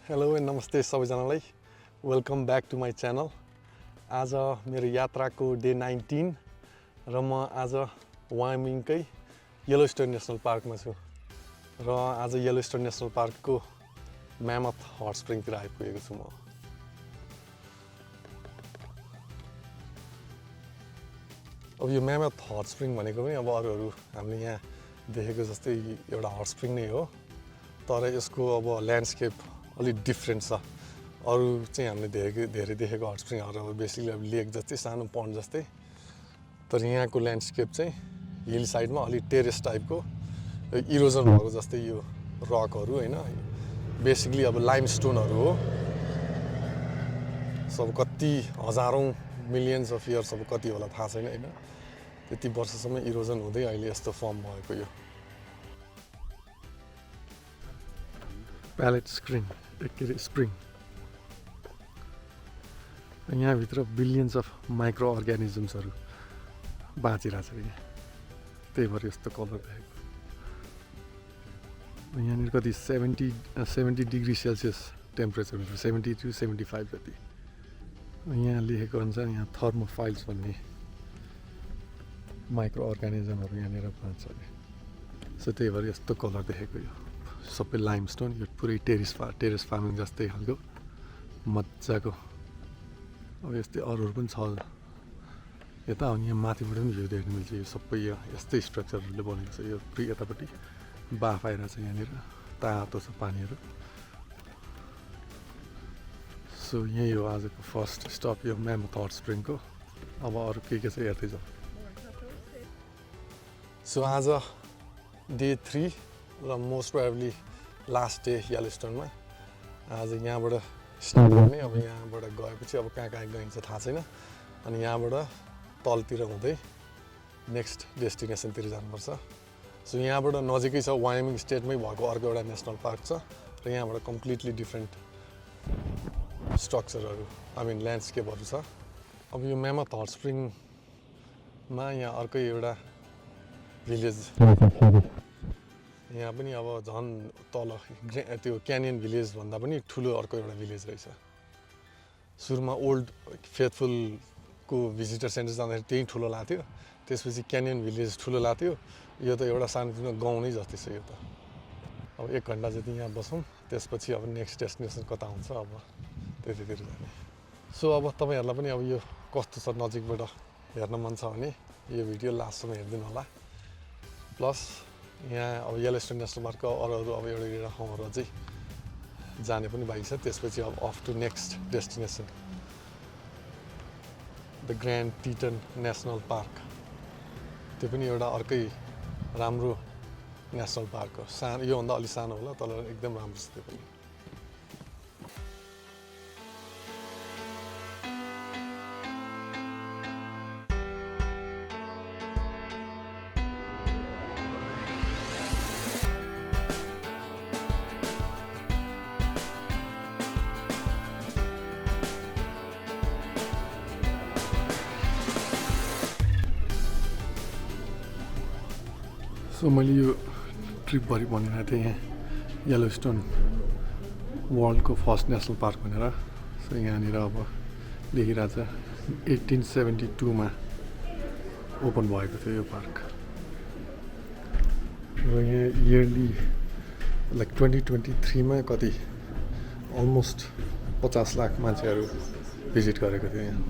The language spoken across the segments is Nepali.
हेलो एन्ड नमस्ते सबैजनालाई welcome back to my channel. आज मेरो यात्राको डे 19 र म आज वायोमिङकै येलोस्टोन नेसनल पार्कमा छु र आज येलोस्टोन नेसनल पार्कको म्यामथ हट स्प्रिङतिर आइपुगेको छु म। अब यो म्यामथ हट स्प्रिङ भनेको पनि अब अरूहरू हामीले यहाँ देखेको जस्तै एउटा हट स्प्रिङ नै हो, तर यसको अब ल्यान्डस्केप अलिक डिफ्रेन्ट छ। अरू चाहिँ हामीले धेरै देखेको हट स्प्रिङहरू अब बेसिकली अब लेक जस्तै सानो पन्ड जस्तै, तर यहाँको ल्यान्डस्केप चाहिँ हिल साइडमा अलिक टेरेस टाइपको इरोजनहरू जस्तै यो रकहरू होइन, बेसिकली अब लाइमस्टोनहरू हो। सब कति हजारौँ मिलियन्स अफ इयर्स अब कति होला थाहा छैन होइन, त्यति वर्षसम्म इरोजन हुँदै अहिले यस्तो फर्म भएको यो प्यालेट स्प्रिङ स्प्रिङ। यहाँभित्र बिलियन्स अफ माइक्रो अर्ग्यानिजम्सहरू बाँचिरहेछ यहाँ, त्यही भएर यस्तो कलर देखेको। यहाँनिर कति 70 डिग्री सेल्सियस टेम्परेचर हुन्छ, 70 to 75 जति। यहाँ लेखेको अनुसार यहाँ थर्मोफाइल्स भन्ने माइक्रो अर्ग्यानिजमहरू यहाँनिर बाँच्छ अरे, सो त्यही भएर यस्तो कलर देखेको। यो सबै लाइमस्टोन, यो पुरै टेरेस फार्मिङ जस्तै खालको मजाको। अब यस्तै अरूहरू पनि छ यता, अनि यहाँ माथिबाट पनि भ्यू देख्न मिल्छ। यो सबै यस्तै स्ट्रक्चरहरूले बनेको छ। यो पुरै यतापट्टि बाफ आइरहेछ, यहाँनिर तातो छ पानीहरू। सो यही हो आजको फर्स्ट स्टप यो म्यामथ हट स्प्रिङको। अब अरू के छ हेर्दै जाउँ। सो आज डे 3 र मोस्ट प्रोबेबली लास्ट डे येलोस्टोनमा। आज यहाँबाट स्टार्ट गर्ने, अब यहाँबाट गएपछि अब कहाँ कहाँ गइन्छ थाहा छैन, अनि यहाँबाट तलतिर हुँदै नेक्स्ट डेस्टिनेसनतिर जानुपर्छ। सो यहाँबाट नजिकै छ, वायोमिङ स्टेटमै भएको अर्को एउटा नेसनल पार्क छ र यहाँबाट कम्प्लिटली डिफ्रेन्ट स्ट्रक्चरहरू ल्यान्डस्केपहरू छ। अब यो म्यामथ हट स्प्रिङमा यहाँ अर्कै एउटा भिलेज, यहाँ पनि अब झन् तल त्यो क्यानियन भिलेज भन्दा पनि ठुलो अर्को एउटा भिलेज रहेछ। सुरुमा ओल्ड फेथफुलको भिजिटर सेन्टर जाँदाखेरि त्यही ठुलो लाग्थ्यो, त्यसपछि क्यानियन भिलेज ठुलो लाग्थ्यो। यो त एउटा सानोतिनो गाउँ नै जस्तै छ यो त। अब 1 घन्टा जति यहाँ बसौँ, त्यसपछि अब नेक्स्ट डेस्टिनेसन कता हुन्छ अब त्यतितिर जाने। सो अब तपाईँहरूलाई पनि अब यो कस्तो छ नजिकबाट हेर्न मन छ भने यो भिडियो लास्टसम्म हेरिदिनु होला। प्लस यहाँ अब येलोस्टोन नेसनल पार्कको अरू अब एउटा ठाउँहरू अझै जाने पनि बाँकी छ। त्यसपछि अब off to next destination the grand Teton national park. त्यो पनि एउटा अर्कै राम्रो नेसनल पार्क हो। सानो, योभन्दा अलिक सानो होला तर एकदम राम्रो छ त्यो पनि। सो मैले यो ट्रिपभरि भनिरहेको थिएँ यहाँ येलोस्टोन वर्ल्डको फर्स्ट नेसनल पार्क भनेर। सो यहाँनिर अब लेखिरहेछ 1872 ओपन भएको थियो यो पार्क र यहाँ इयरली लाइक 2023 कति अलमोस्ट 50 लाख मान्छेहरू भिजिट गरेको थियो यहाँ।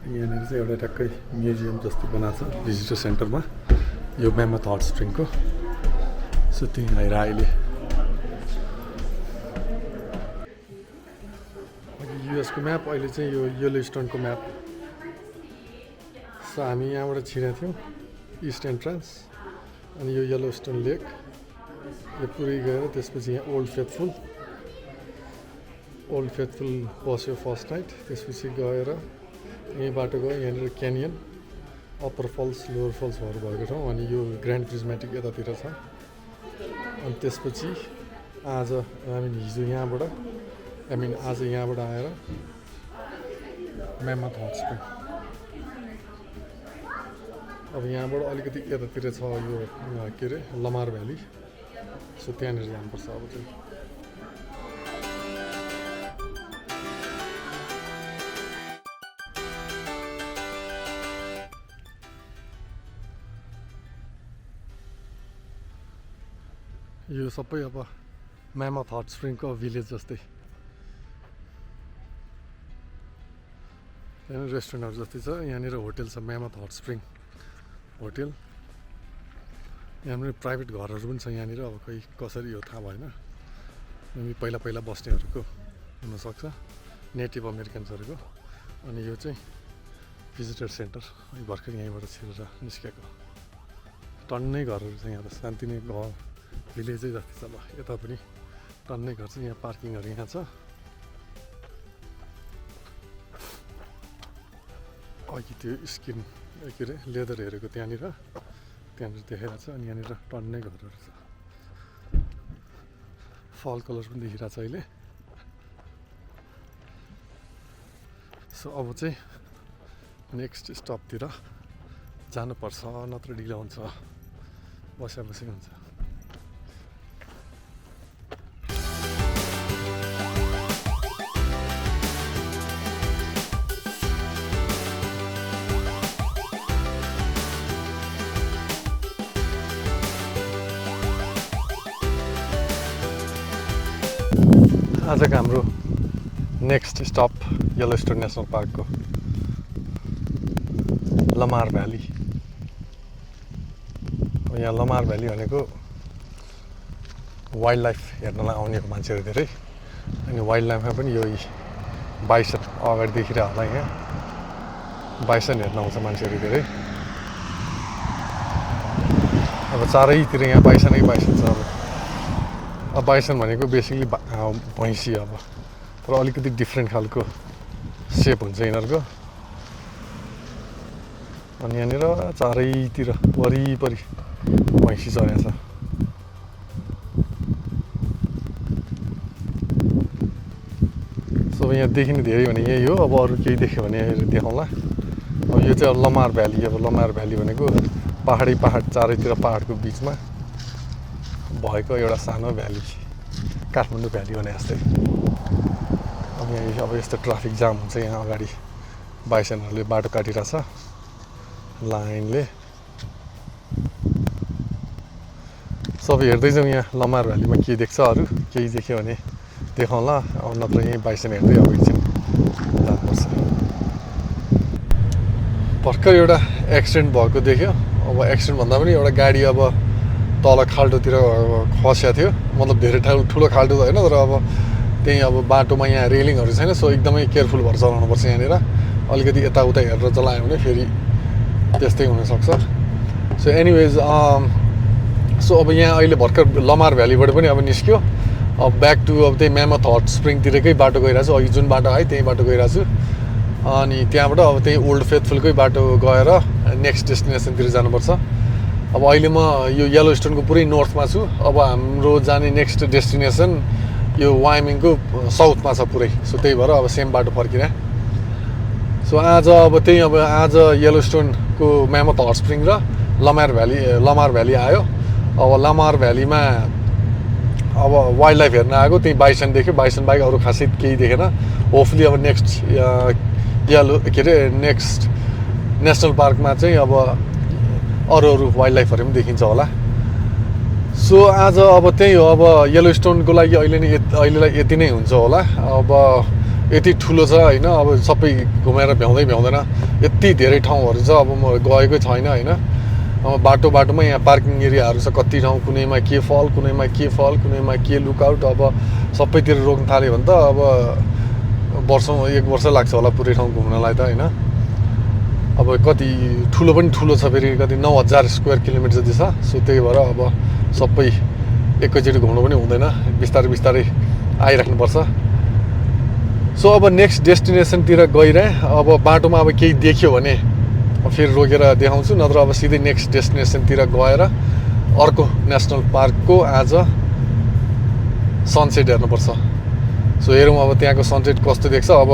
यहाँनिर चाहिँ एउटा ट्याक्कै म्युजियम जस्तो बनाएको छ भिजिटर सेन्टरमा यो म्यामथ हट स्प्रिङको। सो त्यही आएर अहिले युएसको म्याप, अहिले चाहिँ यो येलोस्टोनको म्याप। सो हामी यहाँबाट छिरेको थियौँ इस्ट एन्ट्रान्स, अनि यो येलोस्टोन लेक यो पुरै गएर त्यसपछि यहाँ ओल्ड फेथफुल बस्यो फर्स्ट नाइट। त्यसपछि गएर यही बाटो गयो, यहाँनिर क्यानियन, अप्पर फल्स, लोवर फल्सहरू भएको ठाउँ, अनि यो ग्रान्ड प्रिजमेटिक यतातिर छ। अनि त्यसपछि आज हिजो यहाँबाट आज यहाँबाट आएर म्यामथ हट स्प्रिङ। अब यहाँबाट अलिकति यतातिर छ यो के अरे लमार भ्याली, सो त्यहाँनिर जानुपर्छ अब चाहिँ। यो सबै अब म्यामथ हट स्प्रिङको भिलेज जस्तै यहाँनिर रेस्टुरेन्टहरू जस्तै छ। यहाँनिर होटेल छ म्यामथ हट स्प्रिङ होटेल। यहाँनिर प्राइभेट घरहरू पनि छ यहाँनिर। अब कोही कसरी हो थाहा भएन, पहिला पहिला बस्नेहरूको हुनसक्छ, नेटिभ अमेरिकन्सहरूको। अनि यो चाहिँ भिजिटर सेन्टर भर्खर यहीँबाट छिरेर निस्केको टन्नै घरहरू छ यहाँ त। शान्ति नै घर भिलेजै जस्तै छ। ल यता पनि टन्नै घर छ। यहाँ पार्किङहरू यहाँ छ। अघि त्यो स्किन के अरे लेदर हेरेको त्यहाँनिर देखाइरहेको छ। अनि यहाँनिर टन्नै घरहरू छ। फल कलर पनि देखिरहेको छ अहिले। सो अब चाहिँ नेक्स्ट स्टपतिर जानुपर्छ, नत्र ढिलो हुन्छ, बसी हुन्छ। आजको हाम्रो next stop Yellowstone national पार्कको Lamar valley. यहाँ लमार भ्याली भनेको वाइल्ड लाइफ हेर्नलाई आउने मान्छेहरू धेरै। अनि वाइल्ड लाइफमा पनि यो बाइसन अगाडि देखिरहेको होला। यहाँ बाइसन हेर्न आउँछ मान्छेहरू धेरै। अब चारैतिर यहाँ बाइसनै बाइसन छ। अब बाइसन भनेको बेसिकली भैँसी अब, तर अलिकति डिफ्रेन्ट खालको सेप हुन्छ यिनीहरूको। अनि यहाँनिर चारैतिर वरिपरि भैँसी चरेको छ। सो यहाँ देखिने धेरै भने यही हो। अब अरू केही देख्यो भने देखाउँला। अब यो चाहिँ अब लमार भ्याली। अब लमार भ्याली भनेको पहाड चारैतिर पहाडको बिचमा भएको एउटा सानो भ्याली, काठमाडौँ भ्याली भने जस्तै। अब यहाँ अब यस्तो ट्राफिक जाम हुन्छ। यहाँ अगाडि बाइसनहरूले बाटो काटिरहेछ लाइनले। सबै हेर्दै जाउँ यहाँ लमार भ्यालीमा के देख्छ। अरू केही देख्यो भने देखाउँला, अब नत्र यहीँ बाइसन हेर्दै अब एकछिन जानुपर्छ। भर्खर एउटा एक्सिडेन्ट भएको देख्यो। अब एक्सिडेन्ट भन्दा पनि एउटा गाडी अब तल खाल्टोतिर खस्या थियो। मतलब धेरै ठुलो खाल्टो त होइन, तर अब त्यहीँ अब बाटोमा यहाँ रेलिङहरू छैन। सो एकदमै केयरफुल भएर चलाउनुपर्छ। यहाँनिर अलिकति यताउता हेरेर चलायो भने फेरि त्यस्तै हुनसक्छ। सो एनिवेज सो अब यहाँ अहिले भर्खर लमार भ्यालीबाट पनि अब निस्क्यो। अब ब्याक टु अब त्यही म्यामथ हट स्प्रिङतिरकै बाटो गइरहेको छु। अघि जुन बाटो आयो त्यही बाटो गइरहेको छु। अनि त्यहाँबाट अब त्यही ओल्ड फेथफुलकै बाटो गएर नेक्स्ट डेस्टिनेसनतिर जानुपर्छ। अब अहिले म यो येलोस्टोनको पुरै नर्थमा छु। अब हाम्रो जाने नेक्स्ट डेस्टिनेसन यो वाइमिङको साउथमा छ पुरै। सो त्यही भएर अब सेम बाटो फर्किरहेँ। सो आज येलोस्टोनको म्यामथ हट स्प्रिङ र लमार भ्याली आयो। अब लमार भ्यालीमा अब वाइल्ड लाइफ हेर्न आएको। त्यही बाइसन देख्यो। बाइसन बाहेक अरू खासै केही देखेन। होपफुली अब नेक्स्ट नेक्स्ट नेसनल पार्कमा चाहिँ अब अरू वाइल्ड लाइफहरू पनि देखिन्छ होला। सो आज अब त्यही हो। अब येलोस्टोनको लागि अहिलेलाई यति नै हुन्छ होला। अब यति ठुलो छ होइन। अब सबै घुमेर भ्याउँदैन। यति धेरै ठाउँहरू छ। अब म गएकै छैन होइन। अब बाटोमा यहाँ पार्किङ एरियाहरू छ कति ठाउँ। कुनैमा के फल, कुनैमा के लुकआउट। अब सबैतिर रोक्न थाल्यो भने त अब एक वर्ष लाग्छ होला पुरै ठाउँ घुम्नलाई त होइन। अब कति ठुलो पनि ठुलो छ, फेरि कति 9000 स्क्वायर किलोमिटर जति छ। सो त्यही भएर अब सबै एकैचोटि घुम्नु पनि हुँदैन। बिस्तारै आइराख्नुपर्छ। सो अब नेक्स्ट डेस्टिनेसनतिर गइरहेँ। अब बाटोमा अब केही देख्यो भने फेरि रोकेर देखाउँछु, नत्र अब सिधै नेक्स्ट डेस्टिनेसनतिर गएर अर्को नेसनल पार्कको आज सनसेट हेर्नुपर्छ। सो हेरौँ अब त्यहाँको सनसेट कस्तो देख्छ। अब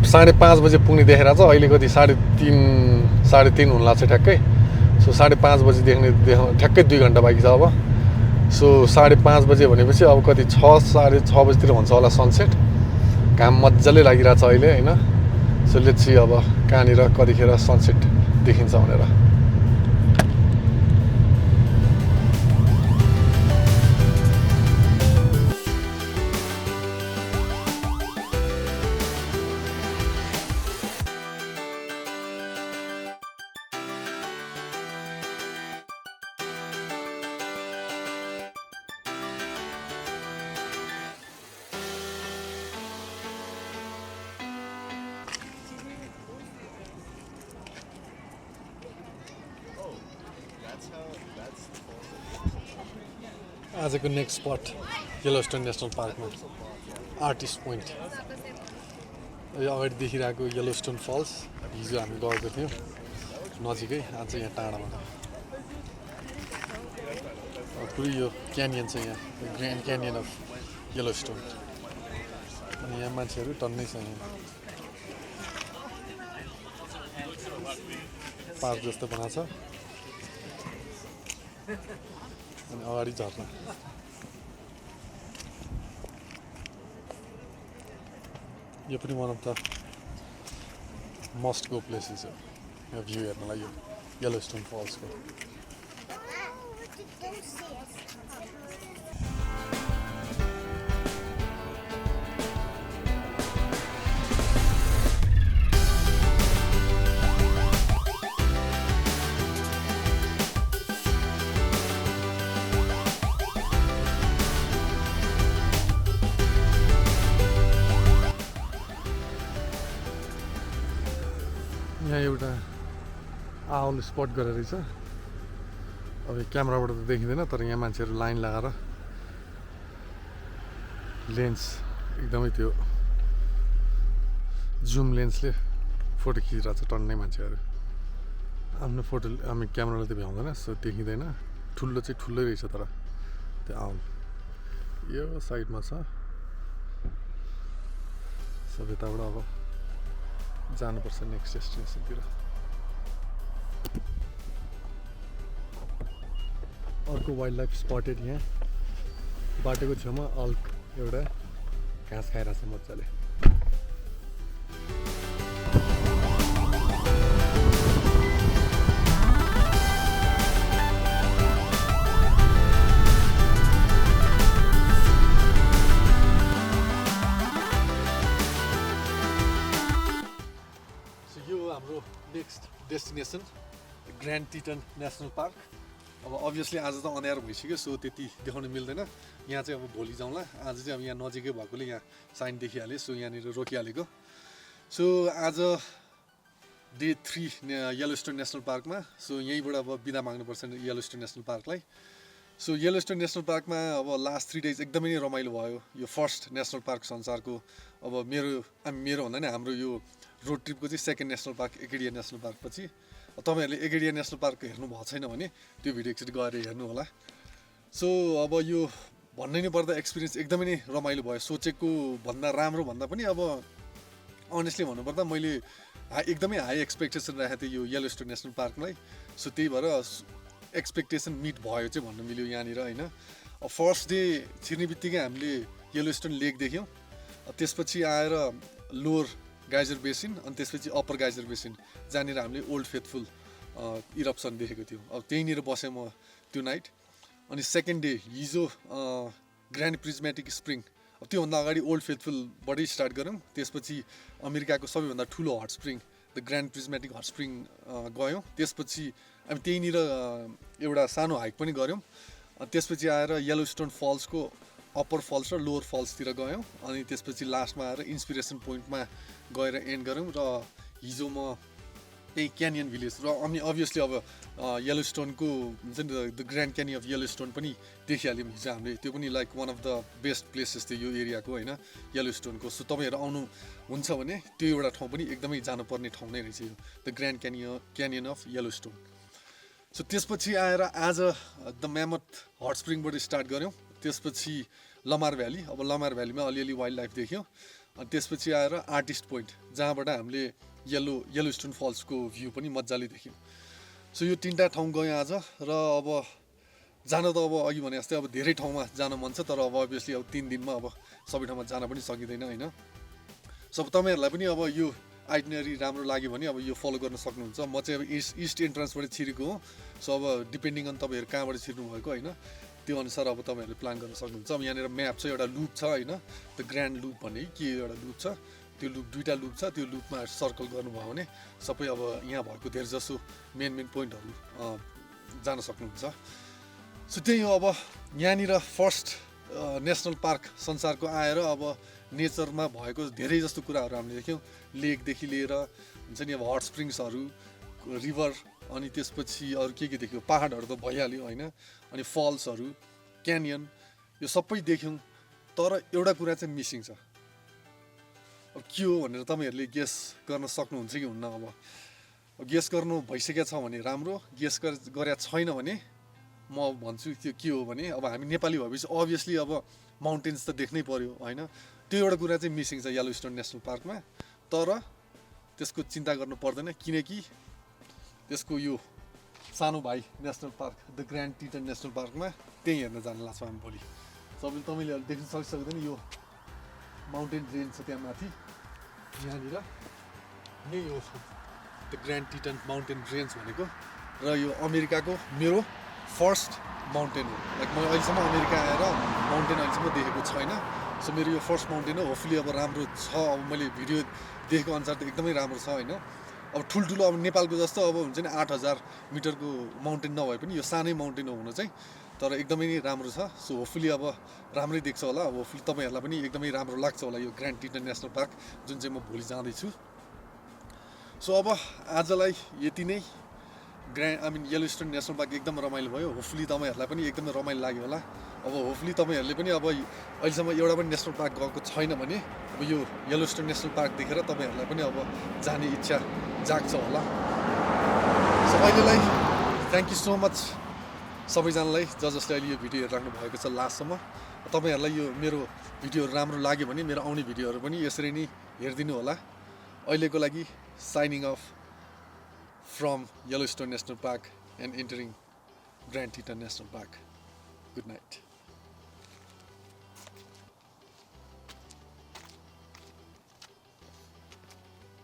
5:30 बजे पुग्ने देखेर छ। अहिले कति 3:30 हुन लाग्छ ठ्याक्कै। सो 5:30 बजी देख्ने ठ्याक्कै 2 घन्टा बाँकी छ अब। सो 5:30 बजे भनेपछि अब कति 6 6:30 बजीतिर हुन्छ होला सनसेट घाम मजाले लागिरहेछ अहिले हैन सो लेट्स सी अब कहाँनिर कतिखेर सनसेट देखिन्छ भनेर आजको नेक्स्ट स्पट येलोस्टोन नेसनल पार्कमा आर्टिस्ट पोइन्ट यो अगाडि देखिरहेको येलोस्टोन फल्स हिजो हामी गएको थियौँ नजिकै आज यहाँ टाढामा पुरै यो क्यानियन छ यहाँ ग्रान्ड क्यानियन अफ येलोस्टोन अनि यहाँ मान्छेहरू टन्नै छ यहाँ पार्क जस्तो बनाएको छ अनि अगाडि झर्ना यो पनि one of the must go places हो यो भ्यू हेर्नलाई यो येलोस्टोन फल्सको यहाँ एउटा आउल स्पट गरेर रहेछ अब क्यामेराबाट त देखिँदैन तर यहाँ मान्छेहरू लाइन लगाएर लेन्स एकदमै त्यो जुम लेन्सले फोटो खिचिरहेको छ टन्नै मान्छेहरू आफ्नो फोटो हामी क्यामेराले त भ्याउँदैन सो देखिँदैन ठुलो चाहिँ ठुलै रहेछ तर त्यो आउल यो साइडमा छ सब यताबाट अब जानुपर्छ नेक्स्ट डेस्टिनेसनतिर अर्को वाइल्ड लाइफ स्पटेड यहाँ बाटोको छेउमा अल्क एउटा घाँस खाइरहेको छ मजाले हाम्रो next destination grand Teton national park अब अभियसली आज त अँध्यारो भइसक्यो सो त्यति देखाउन मिल्दैन यहाँ चाहिँ अब भोलि जाउँला आज चाहिँ अब यहाँ नजिकै भएकोले यहाँ साइन देखिहालेँ सो यहाँनिर रोकिहालेको सो आज डे 3 येलोस्टोन नेसनल पार्कमा सो यहीँबाट अब बिदा माग्नुपर्छ येलोस्टोन नेसनल पार्कलाई सो येलोस्टोन नेसनल पार्कमा अब लास्ट 3 डेज एकदमै नै रमाइलो भयो यो फर्स्ट नेसनल पार्क संसारको अब मेरो भन्दा नि हाम्रो यो रोड ट्रिपको चाहिँ second national park Acadia national park पछि तपाईँहरूले एकेडिया नेसनल पार्क हेर्नु भएको छैन भने त्यो भिडियो एकचोटि गएर हेर्नु होला सो अब यो भन्नै नै पर्दा एक्सपिरियन्स एकदमै नै रमाइलो भयो सोचेको भन्दा राम्रो भन्दा पनि अब अनेस्टली भन्नुपर्दा मैले एकदमै हाई एक्सपेक्टेसन राखेको थिएँ यो येलोस्टोन नेसनल पार्कलाई सो त्यही भएर एक्सपेक्टेसन मिट भयो चाहिँ भन्नु मिल्यो यहाँनिर होइन फर्स्ट डे छिर्ने बित्तिकै हामीले येलोस्टोन लेक देख्यौँ त्यसपछि आएर लोवर गाइजर बेसिन अनि त्यसपछि अप्पर गाइजर बेसिन जहाँनिर हामीले ओल्ड फेथफुल इरप्सन देखेको थियौँ अब त्यहीँनिर बसेँ म त्यो नाइट अनि सेकेन्ड डे हिजो ग्रान्ड प्रिजमेटिक स्प्रिङ अब त्योभन्दा अगाडि ओल्ड फेथफुलबाटै स्टार्ट गऱ्यौँ त्यसपछि अमेरिकाको सबैभन्दा ठुलो hot spring the grand prismatic hot spring गयौँ त्यसपछि हामी त्यहीँनिर एउटा सानो हाइक पनि गऱ्यौँ त्यसपछि आएर येलोस्टोन फल्सको अप्पर फल्स र लोवर फल्सतिर गयौँ अनि त्यसपछि लास्टमा आएर इन्सपिरेसन पोइन्टमा गएर एन्ड गऱ्यौँ र हिजो म त्यही क्यानियन भिलेज र अनि अभियसली अब येलोस्टोनको हुन्छ नि the Grand Canyon of Yellowstone पनि देखिहाल्यौँ हिजो हामीले त्यो पनि like one of the best places थियो यो एरियाको होइन येलोस्टोनको सो तपाईँहरू आउनु हुन्छ भने त्यो एउटा ठाउँ पनि एकदमै जानुपर्ने ठाउँ नै रहेछ यो the Grand Canyon of Yellowstone so त्यसपछि आएर आज द म्यामथ हट स्प्रिङबाट स्टार्ट गऱ्यौँ त्यसपछि लमार भ्याली अब लमार भ्यालीमा अलिअलि वाइल्ड लाइफ देख्यौँ अनि त्यसपछि आएर आर्टिस्ट पोइन्ट जहाँबाट हामीले येलोस्टोन फल्सको भ्यू पनि मजाले देख्यौँ सो यो 3टा ठाउँ गयौँ आज र अब जान त अब अघि भने जस्तै अब धेरै ठाउँमा जान मन छ, तर अब अभियसली अब 3 दिनमा अब सबै ठाउँमा जान पनि सकिँदैन होइन। सो अब तपाईँहरूलाई पनि अब यो आइटिनरी राम्रो लाग्यो भने अब यो फलो गर्न सक्नुहुन्छ। म चाहिँ अब इस्ट इन्ट्रान्सबाट छिरेको हो। सो अब डिपेन्डिङ अन तपाईँहरू कहाँबाट छिर्नु भएको होइन, त्यो अनुसार अब तपाईँहरूले प्लान गर्न सक्नुहुन्छ। अब यहाँनिर म्याप छ, एउटा लुप छ होइन, द ग्रान्ड लुप भन्ने के एउटा लुप छ, त्यो लुप 2टा लुप छ। त्यो लुपमा सर्कल गर्नुभयो भने सबै अब यहाँ भएको धेरै जसो मेन पोइन्टहरू जान सक्नुहुन्छ। सो त्यही हो, अब यहाँनिर फर्स्ट नेसनल पार्क संसारको आएर अब नेचरमा भएको धेरै जस्तो कुराहरू हामीले देख्यौँ। लेकदेखि लिएर हुन्छ नि अब हट स्प्रिङ्सहरू, रिभर, अनि त्यसपछि अरू के देख्यो, पाहाडहरू त भइहाल्यो होइन, अनि फल्सहरू, क्यानियन, यो सबै देख्यौँ। तर एउटा कुरा चाहिँ मिसिङ छ। अब के हो भनेर तपाईँहरूले गेस गर्न सक्नुहुन्छ कि हुन्न? अब गेस गर्नु भइसकेको छ भने राम्रो, गेस गरेको छैन भने म भन्छु त्यो के हो भने, अब हामी नेपाली भएपछि अभियसली अब माउन्टेन्स त देख्नै पर्यो होइन। त्यो एउटा कुरा चाहिँ मिसिङ छ येलोस्टोन नेसनल पार्कमा। तर त्यसको चिन्ता गर्नु पर्दैन, किनकि त्यसको यो सानो भाइ national park the grand Teton national पार्कमा त्यहीँ हेर्न जान लाग्छौँ हामी भोलि। तपाईँले देख्न सक्दैन, यो माउन्टेन रेन्ज छ त्यहाँ माथि, यहाँनिर यही हो the grand Teton mountain range भनेको। र यो अमेरिकाको मेरो फर्स्ट माउन्टेन हो। लाइक मैले अहिलेसम्म अमेरिका आएर माउन्टेन अहिलेसम्म देखेको छैन। सो मेरो यो फर्स्ट माउन्टेन हो। होपफुली अब राम्रो छ, अब मैले भिडियो देखेको अनुसार त एकदमै राम्रो छ होइन। अब ठुल्ठुलो अब नेपालको जस्तो अब हुन्छ नि 8000 मिटरको माउन्टेन नभए पनि यो सानै माउन्टेन हो हुन चाहिँ, तर एकदमै नै राम्रो छ। सो होपफुली अब राम्रै देख्छ होला। अब होपफुली तपाईँहरूलाई पनि एकदमै राम्रो लाग्छ होला यो ग्रान्ड टिटन नेसनल पार्क जुन चाहिँ म भोलि जाँदैछु। सो अब आजलाई यति नै। येलोस्टोन नेसनल पार्क एकदम रमाइलो भयो। होपफुली तपाईँहरूलाई पनि एकदमै रमाइलो लाग्यो होला। अब होपफुली तपाईँहरूले पनि अब अहिलेसम्म एउटा पनि नेसनल पार्क गएको छैन भने अब यो येलोस्टोन नेसनल पार्क देखेर तपाईँहरूलाई पनि अब जाने इच्छा जाग्छ होला। सो अहिलेलाई थ्याङ्क यू सो मच सबैजनालाई जसले अहिले यो भिडियो हेरिराख्नु भएको छ लास्टसम्म। तपाईँहरूलाई यो मेरो भिडियोहरू राम्रो लाग्यो भने मेरो आउने भिडियोहरू पनि यसरी नै हेरिदिनु होला। अहिलेको लागि shining of from Yellowstone National Park and entering Grand Teton National Park. Good night.